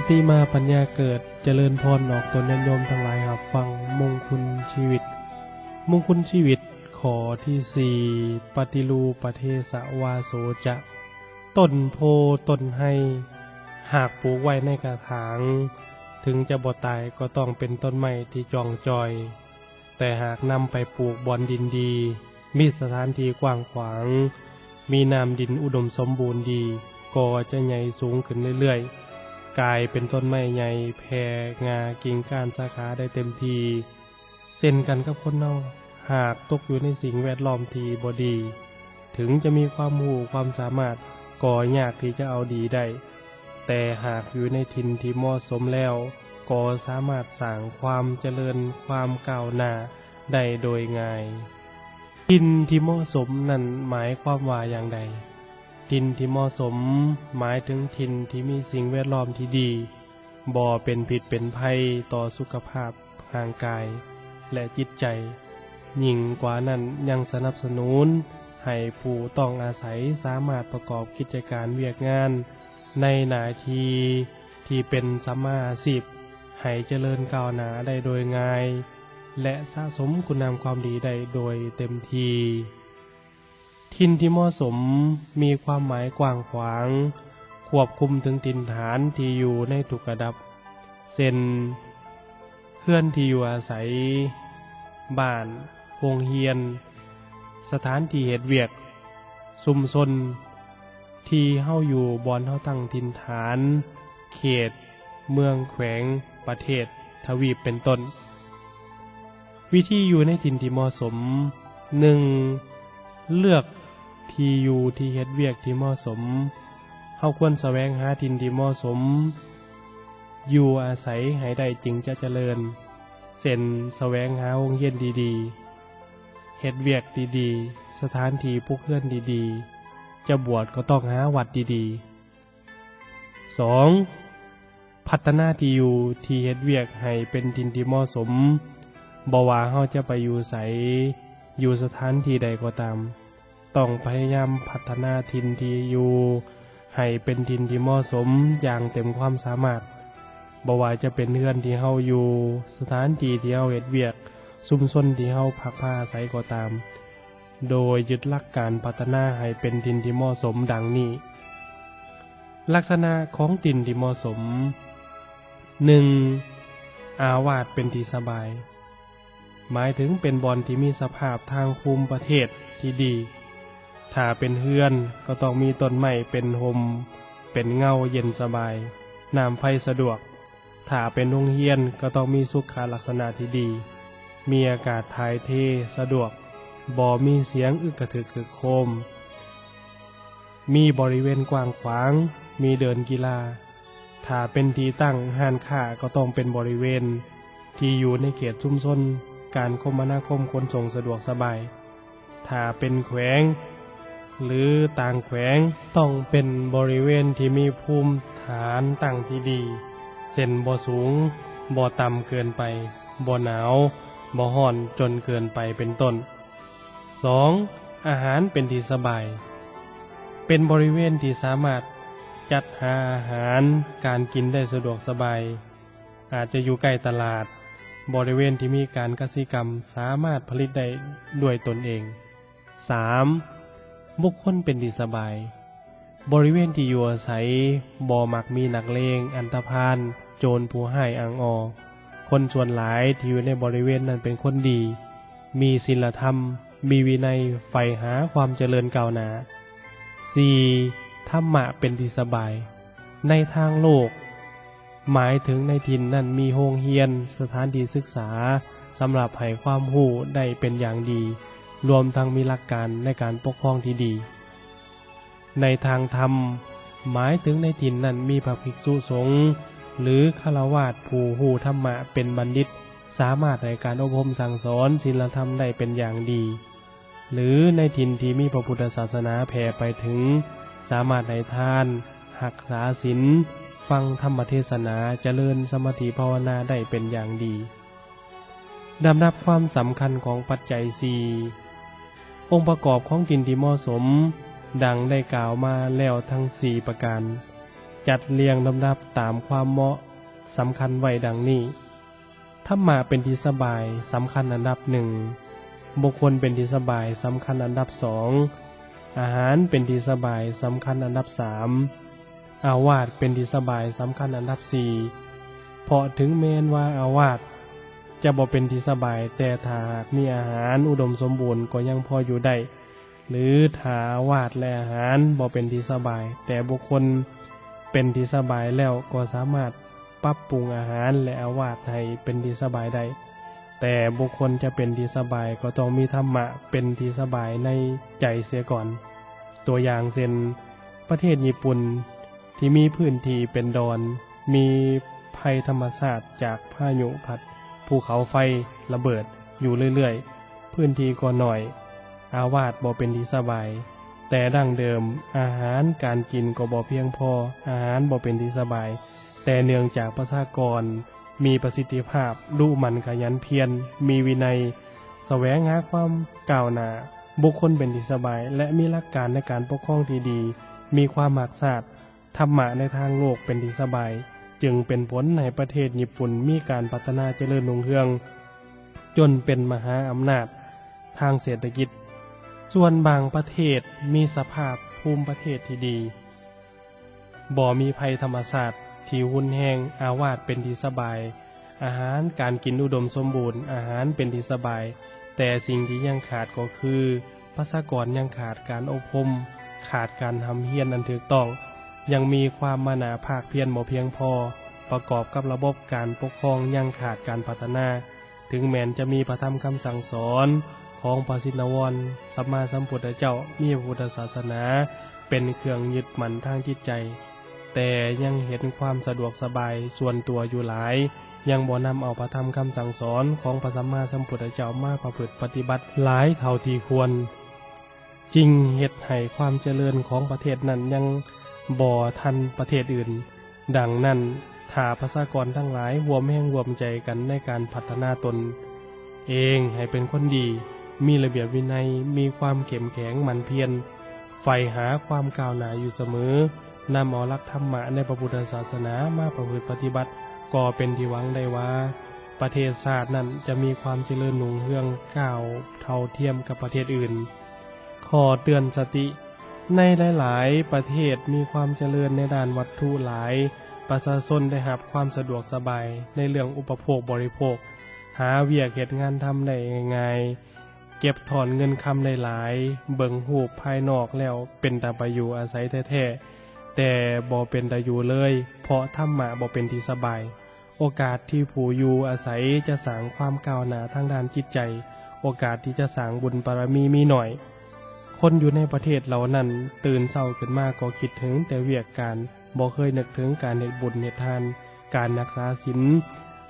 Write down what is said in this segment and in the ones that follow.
ຕິມາປັນຍາເກີດ ຈະເລີນພອນອອກຕົນຍາດໂຍມທັງຫຼາຍຮັບຟັງມົງຄຸນຊີວິດ. ມົງຄຸນຊີວິດຂໍ້ທີສີ່ ປະຕິຮູປະເທສະວາໂສຈະ. ຕົ້ນໂພຕົ້ນໄຮ ຫາກປູກໄວ້ໃນກະຖາງ ເຖິງຈະບໍ່ຕາຍກໍຕ້ອງເປັນຕົ້ນໄມ້ທີ່ຈ່ອງຈ່ອຍ. ແຕ່ຫາກນຳໄປປູກບ່ອນດິນດີ, ມີສະຖານທີ່ກວ້າງຂວາງ, ມີນ້ຳດິນອຸດົມສົມບູນດີ, ກໍຈະໃຫຍ່ສູງຂຶ້ນເລື້ອຍໆ, ກາຍເປັນຕົ້ນໄມ້ໃຫຍ່, ແຜ່ງ່າ, ກິ່ງກ້ານສາຂາໄດ້ເຕັມທີ່. ເຊັ່ນກັນກັບຄົນເຮົາ, ຫາກຕົກຢູ່ໃນສິ່ງແວດລ້ອມທີ່ບໍ່ດີ, ເຖິງຈະມີຄວາມຮູ້ຄວາມສາມາດ ກໍຍາກທີ່ຈະເອົາດີໄດ້, ແຕ່ຫາກຢູ່ໃນຖິ່ນທີ່ເໝາະສົມແລ້ວ ກໍສາມາດສ້າງຄວາມຈະເລີນ, ຄວາມກ້າວໜ້າໄດ້ໂດຍງ່າຍ. ຖິ່ນທີ່ເໝາະສົມນັ້ນໝາຍຄວາມວ່າຢ່າງໃດ? ຖິ່ນທີ່ເໝາະສົມໝາຍເຖິງຖິ່ນທີ່ມີສິ່ງແວດລ້ອມທີ່ດີ, ບໍ່ເປັນພິດເປັນໄພຕໍ່ສຸຂະພາບ ຮ່າງກາຍ ແລະ ຈິດໃຈ. ຍິ່ງກວ່ານັ້ນຍັງສະໜັບສະໜູນໃຫ້ຜູ້ຕ້ອງອາໄສສາມາດປະກອບກິດຈະການວຽກງານໃນໜ້າທີ່ທີ່ເປັນສຳມາອາຊີບ ໃຫ້ຈະເລີນກ້າວໜ້າໄດ້ໂດຍງ່າຍ ແລະ ສະສົມຄຸນງາມຄວາມດີໄດ້ໂດຍເຕັມທີ່. ຖິ່ນທີ່ເໝາະສົມມີຄວາມໝາຍກວ້າງຂວາງ, ຄວບຄຸມເຖິງຖິ່ນຖານທີ່ຢູ່ໃນທຸກລະດັບ ເຊັ່ນ ເຮືອນທີ່ຢູ່ອາໄສ, ບ້ານ, ໂຮງຮຽນ, ສະຖານທີ່ເຮັດວຽກ, ຊຸມຊົນທີ່ເຮົາຢູ່, ບ່ອນເຮົາຕັ້ງຖິ່ນຖານ, ເຂດ, ເມືອງ, ແຂວງ, ປະເທດ, ທະວີບ ເປັນຕົ້ນ. ວິທີຢູ່ໃນຖິ່ນທີ່ເໝາະສົມ. ໜຶ່ງ, ເລືອກທີ່ຢູ່ທີ່ເຮັດວຽກທີ່ເໝາະສົມ. ເຮົາຄວນສະແຫວງຫາຖິ່ນທີ່ເໝາະສົມຢູ່ອາໄສໃຫ້ໄດ້ຈຶ່ງຈະຈະເລີນ, ເຊັ່ນ ສະແຫວງຫາໂຮງຮຽນດີໆ, ເຮັດວຽກດີໆ, ສະຖານທີ່ປຸກເຮືອນດີໆ, ຈະບວດກໍຕ້ອງຫາວັດດີໆ. ສອງ, ພັດທະນາທີ່ຢູ່ທີ່ເຮັດວຽກໃຫ້ເປັນຖິ່ນທີ່ເໝາະສົມ. ບໍ່ວ່າເຮົາຈະໄປຢູ່ໃສ, ຢູ່ສະຖານທີ່ໃດກໍຕາມ, ຕ້ອງພະຍາຍາມພັດທະນາຖິ່ນທີ່ຢູ່ໃຫ້ເປັນຖິ່ນທີ່ເໝາະສົມຢ່າງເຕັມຄວາມສາມາດ. ບໍ່ວ່າຈະເປັນເຮືອນທີ່ເຮົາຢູ່, ສະຖານທີ່ທີ່ເຮົາເຮັດວຽກ, ຊຸມຊົນທີ່ເຮົາພັກພາອາໄສກໍຕາມ, ໂດຍຍຶດຫຼັກການພັດທະນາໃຫ້ເປັນຖິ່ນທີ່ເໝາະສົມດັ່ງນີ້. ລັກສະນະຂອງຖິ່ນທີ່ເໝາະສົມ. ໜຶ່ງ, ອາວາດເປັນທີ່ສະບາຍ, ໝາຍເຖິງເປັນບ່ອນທີ່ມີສະພາບທາງພູມປະເທດທີ່ດີ. ຖ້າເປັນເຮືອນກໍຕ້ອງມີຕົ້ນໄມ້ເປັນຮົ່ມເປັນເງົາເຢັນສະບາຍ, ນ້ຳໄຟສະດວກ. ຖ້າເປັນໂຮງຮຽນກໍຕ້ອງມີສຸຂະລັກສະນະທີ່ດີ, ມີອາກາດຖ່າຍເທສະດວກ, ບໍ່ມີສຽງອຶກກະທຶກຄຶກໂຄມ, ມີບໍລິເວນກວ້າງຂວາງ, ມີເດີ່ນກິລາ. ຖ້າເປັນທີ່ຕັ້ງຮ້ານຄ້າກໍຕ້ອງເປັນບໍລິເວນທີ່ຢູ່ໃນເຂດຊຸມຊົນ, ການຄົມມະນາຄົມຂົນສົ່ງສະດວກສະບາຍ. ຖ້າເປັນແຂວງ ຫຼື ຕ່າງແຂວງ, ຕ້ອງເປັນບໍລິເວນທີ່ມີພູມຖານຕັ້ງທີ່ດີ, ເຊັ່ນ ບໍ່ສູງ, ບໍ່ຕ່ຳເກີນໄປ, ບໍ່ໜາວ, ບໍ່ຮ້ອນຈົນເກີນໄປ ເປັນຕົ້ນ. ສອງ, ອາຫານເປັນທີ່ສະບາຍ, ເປັນບໍລິເວນທີ່ສາມາດຈັດຫາອາຫານການກິນໄດ້ສະດວກສະບາຍ. ອາດຈະຢູ່ໃກ້ຕະຫຼາດ, ບໍລິເວນທີ່ມີການກະສິກຳສາມາດຜະລິດໄດ້ດ້ວຍຕົນເອງ. ສາມ, ບຸກຄົນເປັນທີ່ສະບາຍ, ບໍລິເວນທີ່ຢູ່ອາໄສບໍ່ມັກມີນັກເລງ, ອັນຕະພານ, ໂຈນຜູ້ຮ້າຍ, ອັ່ງອໍ. ຄົນສ່ວນຫຼາຍທີ່ຢູ່ໃນບໍລິເວນນັ້ນເປັນຄົນດີ, ມີສິນລະທຳ, ມີວິໄນ, ໃຝ່ຫາຄວາມຈະເລີນກ້າວໜ້າ. ສີ່, ທຳມະເປັນທີ່ສະບາຍ, ໃນທາງໂລກ ໝາຍເຖິງໃນຖິ່ນນັ້ນມີໂຮງຮຽນ, ສະຖານທີ່ສຶກສາສຳລັບໃຫ້ຄວາມຮູ້ໄດ້ເປັນຢ່າງດີ, ລວມທັງມີຫຼັກການໃນການປົກຄອງທີ່ດີ. ໃນທາງທຳ, ໝາຍເຖິງໃນຖິ່ນນັ້ນມີພະພິກສຸສົງ ຫຼື ຄາລະວາດຜູ້ຮູ້ທຳມະເປັນບັນດິດ, ສາມາດໃຫ້ການອົບຮົມສັ່ງສອນສິນລະທຳໄດ້ເປັນຢ່າງດີ. ຫຼື ໃນຖິ່ນທີ່ມີພະພຸດທະສາສະໜາແຜ່ໄປເຖິງ, ສາມາດໃຫ້ທານ, ຮັກສາສິນ, ຟັງທຳມະເທສະໜາ, ຈະເລີນສະມາທິພາວະນາໄດ້ເປັນຢ່າງດີ. ລຳດັບຄວາມສຳຄັນຂອງປັດໄຈສີ່ ອົງປະກອບຂອງຖິ່ນທີ່ເໝາະສົມ, ດັ່ງໄດ້ກ່າວມາແລ້ວທັງສີ່ປະການ. ຈັດລຽງລຳດັບຕາມຄວາມເໝາະສຳຄັນໄວ້ດັ່ງນີ້: ທຳມະເປັນທີ່ສະບາຍສຳຄັນອັນດັບໜຶ່ງ, ບຸກຄົນເປັນທີ່ສະບາຍສຳຄັນອັນດັບສອງ, ອາຫານເປັນທີ່ສະບາຍສຳຄັນອັນດັບສາມ, ອາວາດເປັນທີ່ສະບາຍສຳຄັນອັນດັບສີ່. ເພາະເຖິງແມ່ນວ່າອາວາດຈະບໍ່ເປັນທີ່ສະບາຍ, ແຕ່ຖ້າຫາກມີອາຫານອຸດົມສົມບູນກໍຍັງພໍຢູ່ໄດ້. ຫຼື ຖ້າອາວາດ ແລະ ອາຫານບໍ່ເປັນທີ່ສະບາຍ, ແຕ່ບຸກຄົນເປັນທີ່ສະບາຍແລ້ວ ກໍສາມາດປັບປຸງອາຫານ ແລະ ອາວາດໃຫ້ເປັນທີ່ສະບາຍໄດ້. ແຕ່ບຸກຄົນຈະເປັນທີ່ສະບາຍ ກໍຕ້ອງມີທຳມະເປັນທີ່ສະບາຍໃນໃຈເສຍກ່ອນ. ຕົວຢ່າງເຊັ່ນ ປະເທດຍີ່ປຸ່ນ ທີ່ມີພື້ນທີ່ເປັນດອນ, ມີໄພທຳມະຊາດຈາກພາຍຸພັດ, ພູເຂົາໄຟລະເບີດຢູ່ເລື້ອຍໆ, ພື້ນທີ່ກໍໜ້ອຍ, ອາວາດບໍ່ເປັນທີ່ສະບາຍ. ແຕ່ດັ້ງເດີມ, ອາຫານການກິນກໍບໍ່ພຽງພໍ, ອາຫານບໍ່ເປັນທີ່ສະບາຍ. ແຕ່ເນື່ອງຈາກປະຊາກອນມີປະສິດທິພາບ, ດຸໝັ່ນຂະຫຍັນພຽນ, ມີວິໄນ, ສະແຫວງຫາຄວາມກ້າວໜ້າ, ບຸກຄົນເປັນທີ່ສະບາຍ ແລະ ມີຫຼັກການໃນການປົກຄອງທີ່ດີ, ມີຄວາມຮັກຊາດ, ທຳມະໃນທາງໂລກເປັນທີ່ສະບາຍ, ຈຶ່ງເປັນຜົນໃຫ້ປະເທດຍີ່ປຸ່ນມີການພັດທະນາຈະເລີນຮຸ່ງເຮືອງ ຈົນເປັນມະຫາອຳນາດທາງເສດຖະກິດ. ສ່ວນບາງປະເທດມີສະພາບພູມປະເທດທີ່ດີ, ບໍ່ມີໄພທຳມະຊາດທີ່ຮຸນແຮງ, ອາວາດເປັນທີ່ສະບາຍ, ອາຫານການກິນອຸດົມສົມບູນ, ອາຫານເປັນທີ່ສະບາຍ, ແຕ່ສິ່ງທີ່ຍັງຂາດກໍຄື ປະຊາກອນຍັງຂາດການອົບຮົມ, ຂາດການຮ່ຳຮຽນອັນຖືກຕ້ອງ, ຍັງມີຄວາມມານາພາກພຽນບໍ່ພຽງພໍ, ປະກອບກັບລະບົບການປົກຄອງຍັງຂາດການພັດທະນາ. ເຖິງແມ່ນຈະມີພະທຳຄຳສັ່ງສອນຂອງພະຊິນນະວອນສຳມາສຳພຸດທະເຈົ້າ, ມີພະພຸດທະສາສະໜາເປັນເຄື່ອງຍຶດໝັ້ນທາງຈິດໃຈ, ແຕ່ຍັງເຫັນຄວາມສະດວກສະບາຍສ່ວນຕົວຢູ່ຫຼາຍ, ຍັງບໍ່ນຳເອົາພະທຳຄຳສັ່ງສອນຂອງພະສຳມາສຳພຸດທະເຈົ້າມາປະພຶດປະຕິບັດຫຼາຍເທົ່າທີ່ຄວນ, ຈຶ່ງເຮັດໃຫ້ຄວາມຈະເລີນຂອງປະເທດນັ້ນຍັງບໍ່ທັນປະເທດອື່ນ. ດັ່ງນັ້ນ, ຖ້າປະຊາກອນທັງຫຼາຍຮ່ວມແຮງຮ່ວມໃຈກັນໃນການພັດທະນາຕົນເອງໃຫ້ເປັນຄົນດີ, ມີລະບຽບວິໄນ, ມີຄວາມເຂັ້ມແຂງໝັ່ນພຽນ, ໃຝ່ຫາຄວາມກ້າວໜ້າຢູ່ສະເໝີ, ນຳເອົາຫຼັກທຳມະໃນພະພຸດທະສາສະໜາມາປະພຶດປະຕິບັດ, ກໍເປັນທີ່ຫວັງໄດ້ວ່າ ປະເທດຊາດນັ້ນຈະມີຄວາມຈະເລີນຮຸ່ງເຮືອງ, ກ້າວເທົ່າທຽມກັບປະເທດອື່ນ. ຂໍ້ເຕືອນສະຕິ, ໃນຫຼາຍໆປະເທດມີຄວາມຈະເລີນໃນດ້ານວັດຖຸຫຼາຍ, ປະຊາຊົນໄດ້ຮັບຄວາມສະດວກສະບາຍໃນເລື່ອງອຸປະໂພກບໍລິໂພກ, ຫາວຽກເຮັດງານທຳໄດ້ງ່າຍໆ, ເກັບຖອນເງິນຄຳໄດ້ຫຼາຍ, ເບິ່ງຮູບພາຍນອກແລ້ວເປັນຕາໄປຢູ່ອາໄສແທ້ໆ, ແຕ່ບໍ່ເປັນຕາຢູ່ເລີຍ, ເພາະທຳມະບໍ່ເປັນທີ່ສະບາຍ. ໂອກາດທີ່ຜູ້ຢູ່ອາໄສຈະສ້າງຄວາມກ້າວໜ້າທາງດ້ານຈິດໃຈ, ໂອກາດທີ່ຈະສ້າງບຸນບາລະມີມີໜ້ອຍ. ຄົນຢູ່ໃນປະເທດເຫຼົ່ານັ້ນຕື່ນເຊົ້າຂຶ້ນມາກໍຄິດເຖິງແຕ່ວຽກການ, ບໍ່ເຄີຍນຶກເຖິງການເຮັດບຸນເຮັດທານ, ການຮັກສາສິນ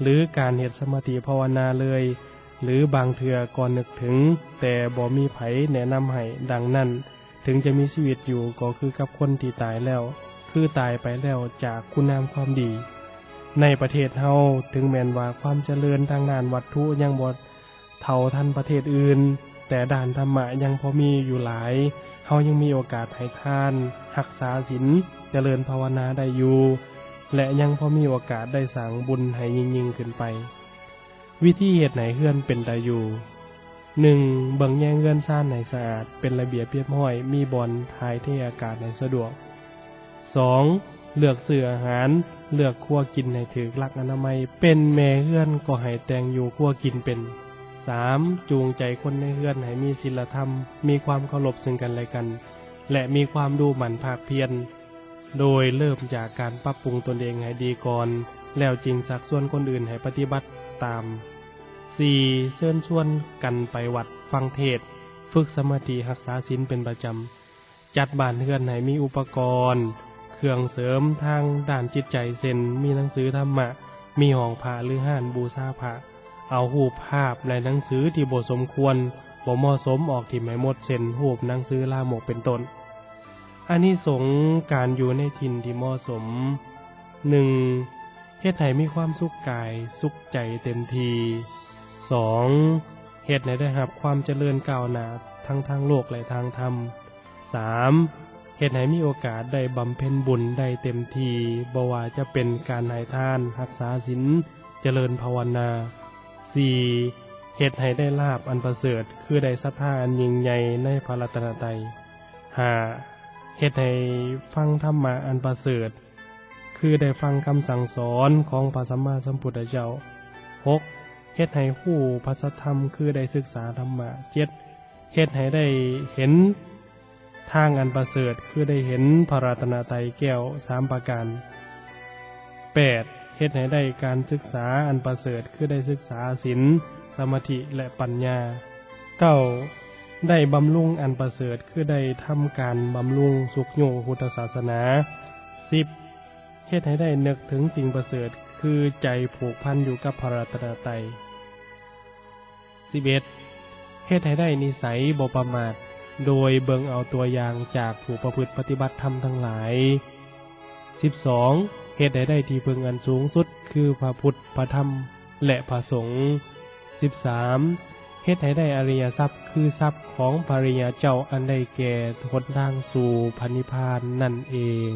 ຫຼື ການເຮັດສະມາທິພາວະນາເລີຍ, ຫຼື ບາງເທື່ອກໍນຶກເຖິງແຕ່ບໍ່ມີໃຜແນະນຳໃຫ້. ດັ່ງນັ້ນ, ເຖິງຈະມີຊີວິດຢູ່ກໍຄືກັບຄົນທີ່ຕາຍແລ້ວ, ຄືຕາຍໄປແລ້ວຈາກຄຸນງາມຄວາມດີ. ໃນປະເທດເຮົາ, ເຖິງແມ່ນວ່າຄວາມຈະເລີນທາງດ້ານວັດຖຸຍັງບໍ່ເທົ່າທັນປະເທດອື່ນ, ແຕ່ດ້ານທຳມະຍັງພໍມີຢູ່ຫຼາຍ. ເຮົາຍັງມີໂອກາດໃຫ້ທານ, ຮັກສາສິນ, ຈະເລີນພາວະນາໄດ້ຢູ່ ແລະ ຍັງພໍມີໂອກາດໄດ້ສ້າງບຸນໃຫ້ຍິ່ງໆຂຶ້ນໄປ. ວິທີເຮັດໃຫ້ເຮືອນເປັນຕາຢູ່. ໜຶ່ງ, ເບິ່ງແຍງເຮືອນຊານໃຫ້ສະອາດ, ເປັນລະບຽບຮຽບຮ້ອຍ, ມີບ່ອນຖ່າຍເທອາກາດໃຫ້ສະດວກ. ສອງ, ເລືອກຊື້ອາຫານ, ເລືອກຄົວກິນໃຫ້ຖືກຫຼັກອະນາໄມ, ເປັນແມ່ເຮືອນກໍໃຫ້ແຕ່ງຢູ່ຄົວກິນເປັນ. ສາມ, ຈູງໃຈຄົນໃນເຮືອນໃຫ້ມີສິນລະທຳ, ມີຄວາມເຄົາລົບເຊິ່ງກັນແລະກັນ ແລະ ມີຄວາມດຸໝັ່ນພາກພຽນ. ໂດຍເລີ່ມຈາກການປັບປຸງຕົນເອງໃຫ້ດີກ່ອນ, ແລ້ວຈຶ່ງຊັກຊວນຄົນອື່ນໃຫ້ປະຕິບັດຕາມ. ສີ່, ເຊີນຊວນກັນໄປວັດ, ຟັງເທດ, ຝຶກສະມາທິ, ຮັກສາສິນເປັນປະຈຳ. ຈັດບ້ານເຮືອນໃຫ້ມີອຸປະກອນ, ເຄື່ອງເສີມທາງດ້ານຈິດໃຈ, ເຊັ່ນ ມີໜັງສືທຳມະ, ມີຫ້ອງພະ ຫຼື ຮ້ານບູຊາພະ. ເອົາຮູບພາບ ແລະ ໜັງສືທີ່ບໍ່ສົມຄວນ, ບໍ່ເໝາະສົມອອກຖິ້ມໃຫ້ໝົດ, ເຊັ່ນ ຮູບໜັງສືລາມົກ ເປັນຕົ້ນ. ອານິສົງການຢູ່ໃນຖິ່ນທີ່ເໝາະສົມ. ໜຶ່ງ, ເຮັດໃຫ້ມີຄວາມສຸກກາຍສຸກໃຈເຕັມທີ່. ສອງ, ເຮັດໃຫ້ໄດ້ຮັບຄວາມຈະເລີນກ້າວໜ້າທັງທາງໂລກ ແລະ ທາງທຳ. ສາມ, ເຮັດໃຫ້ມີໂອກາດໄດ້ບຳເພັນບຸນໄດ້ເຕັມທີ່, ບໍ່ວ່າຈະເປັນການໃຫ້ທານ, ຮັກສາສິນ, ຈະເລີນພາວະນາ. ສີ່, ເຮັດໃຫ້ໄດ້ລາບອັນປະເສີດ, ຄືໄດ້ສັດທາອັນຍິ່ງໃຫຍ່ໃນພະລັດຕະນະໄຕ. ຫ້າ, ເຮັດໃຫ້ຟັງທຳມະອັນປະເສີດ, ຄືໄດ້ຟັງຄຳສັ່ງສອນຂອງພະສຳມາສຳພຸດທະເຈົ້າ. ຫົກ, ເຮັດໃຫ້ຮູ້ພະສັດທຳ, ຄືໄດ້ສຶກສາທຳມະ. ເຈັດ, ເຮັດໃຫ້ໄດ້ເຫັນທາງອັນປະເສີດ, ຄືໄດ້ເຫັນພະລັດຕະນະໄຕແກ້ວສາມປະການ. ແປດ, ເຮັດໃຫ້ໄດ້ການສຶກສາອັນປະເສີດ, ຄືໄດ້ສຶກສາສິນ, ສະມາທິ ແລະ ປັນຍາ. ເກົ້າ, ໄດ້ບຳລຸງອັນປະເສີດ, ຄືໄດ້ທຳການບຳລຸງຊຸກຍູ້ພຸດທະສາສະໜາ. ສິບ, ເຮັດໃຫ້ໄດ້ນຶກເຖິງສິ່ງປະເສີດ, ຄືໃຈຜູກພັນຢູ່ກັບພະລັດຕະນະໄຕ. ສິບເອັດ, ເຮັດໃຫ້ໄດ້ນິໄສບໍ່ປະໝາດ, ໂດຍເບິ່ງເອົາຕົວຢ່າງຈາກຜູ້ປະພຶດປະຕິບັດທຳທັງຫຼາຍ. ສິບສອງ, ເຮັດໃຫ້ໄດ້ທີ່ເພິ່ງອັນສູງສຸດ, ຄືພະພຸດ, ພະທຳ ແລະ ພະສົງ. ສິບສາມ, ເຮັດໃຫ້ໄດ້ອະລິຍະຊັບ, ຄືຊັບຂອງພະລິຍະເຈົ້າ, ອັນໄດ້ແກ່ຫົນທາງສູ່ພະນິບພານນັ້ນເອງ.